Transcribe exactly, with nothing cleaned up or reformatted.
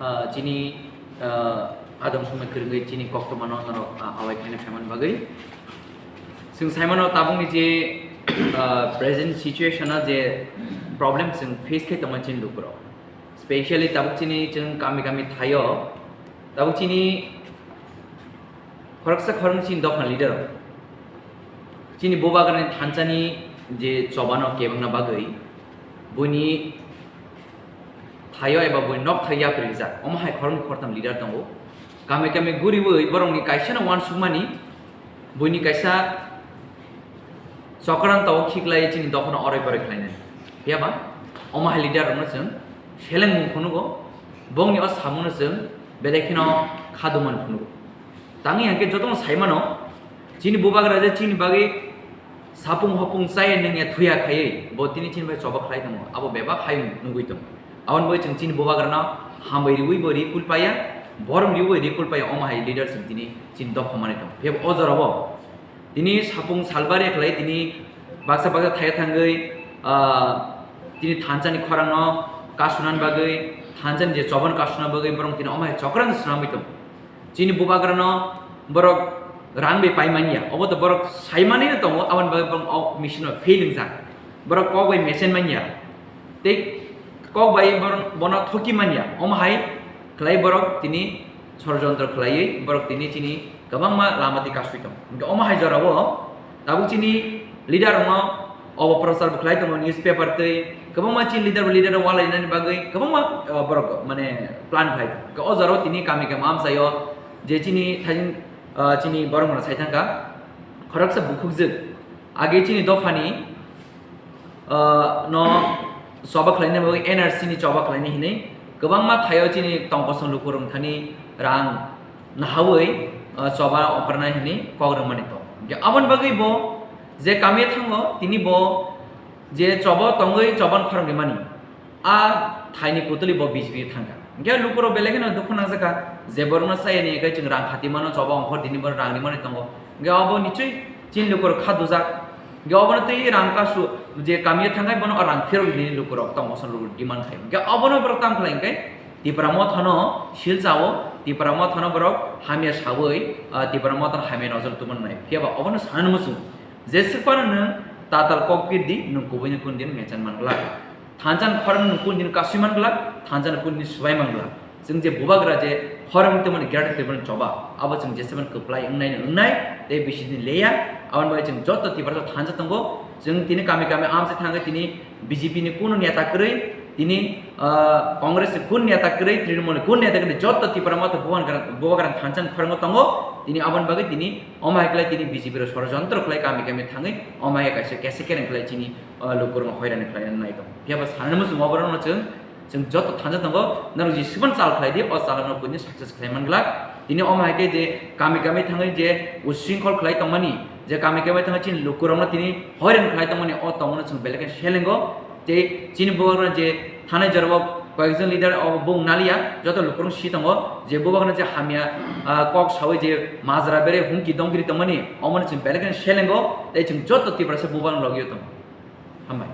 Ah, chini, ah, adong somoi kwrwngwi chini koktwmano norok, ah, awai khaina phaimani bagwi. Chwng saimano tabukni je, ah, present situation-o je problem chwng face khai tongma chini lukurok. Specially tabuk chini chwng kami kami thaio, tabuk chini khoroksa khoroknwi chini dopha leader rok. Chini bubagrani thansa ni je choba no kebengna bagwi buini thaio eba buini nok thaio yapri rijak. Omo hai khoroknwi khoroktham leader tongo. Kami kami guriwi borokni kaisa no uansukmani buini kaisa chokran tongo khiklai chini dopha no oroi poroi khlainai. Phiyaba omo hai leader rokno chwng selengmung phunugo, bongni o samungno chwng belai kheno khaduman phunugo. Tangwi hwnkhe jotono saimano, chini bubagra je chini bagwi sapung hopung chaya nungya thuya khaiwi bo tini chini bai choba khlai tongo, abo bebak hai nugwi tongo. Aboni bagwi chwng chini bubagrano hambai riwi bo ri kulpaya, borom riwi bo ri kulpaya, omo hai leader chwng tini chini dopha manwi tongo. Phiya o jorao tini sapung salbari khlai tini baksa baksa thaya thangwi, ah, tini thansani khorangno kasunan bagwi, thansani je choban kasunan bagwi borok tini omo hai chokran swnamwi tongo. Chini bubagrano borok rang bai pai manya, obo to borok saimani no tongo, aboni bagwi borok o machine no fail wngjak. Borok kok bai mesen manya, tei kok bai borok bono thoki manya, omo hai khlai borok tini sorojontro khlaiwi borok tini chini kwbangma lama twi kasui tongo. Hwnkhe omo hai jorao tabuk chini leader rokno obo prochar bo khlai tongo, newspaper tei kwbangma chini leader bo leader rok walai nani bagwi kwbangma, uh, borok mane plan khlai tongo. Hwnkhe o jorao tini kami kami amchaio je chini thaijing, uh, chini borok rok sai thangkha khoroksa bukhukjwk age chini dophani, uh, no choba khlaina bagwi N R C ni choba khlaina hinwi kwbangma thaio chini tongkosong lukurok thani rang nahawi, uh, choba ongkhorna hinwi kok rwmani tongo. Hwnkhe aboni bagwi bo je kami thango tini bo je choba tongwi choban khorang rimani a thaini kutuli bo B J P thangkha. Hwnkhe lukurok belai kheno dukhu nangjakha je borokno chayani hwnkhe chwng rang khati mano choba ongkhor tini borok rang rimani tongo. Hwnkhe abo nichwi chini lukurok kha dujak. Hwnkhe obono twi rang kasu je kamio thangkhai bono o rang phirok di lukurok tongkosong lukurok demand khai. Hwnkhe obono borok tamo khlai hwnkhe Tipra Mothano silchao, Tipra Mothano borok hamya sawi, ah, Tipra Mothano hamya nojol tubunai. Phiyaba obono sanani muchung je swkpano nwng tatal kok pir di, nwng kubuino kun din mechan man glak. Thansa ni khorang nwng kun din kasui man glak, thansa ni kun din swbai man glak. Chwng je bubagra je khorang tongmani Greater Tripura ni choba, abo chwng jesebani kwplai wngnai no wngnai, tei bisi din leya, aboni bagwi chwng joto Tiprasa thansa tongo. Chwng tini kami kami amchai thangwi tini B J P ni kunu neta kwrwi, tini, ah, Congress ni kun neta kwrwi, Trinamool ni kun neta kwrwi, joto Tipra Motha bubagra, bubagra thansa ni khorango tongo. Tini aboni bagwi tini omo hai khlai tini B J P rok sorojontro khlai kami kami thangwi omo hai kaisa kesa kereng khlai chini, ah, lukurokno hoirani khlaina nai tongo. Phiyaba sanani muchungo oborokno chwng, chwng joto thansa tongo, norok jesebani chal khlai di, o chalno buini success khlai man glak. Tini omo hai khe je kami kami thangwi je usringkhol khlai tongmani, je kami kami thangwi chini lukurokno tini hoiran khlai tongmani, o tongmano chwng belai khe selengo. Tei chini borokno je thanai jorao koyekjon leader o bung naliya, joto lukurok si tongo, je bubagrano je hamya, ah, kok sawi je majra bere humki dongkiri tongmani, omono chwng belai khe selengo, tei chwng joto Tiprasa bubagrano logio tongo. Hambai.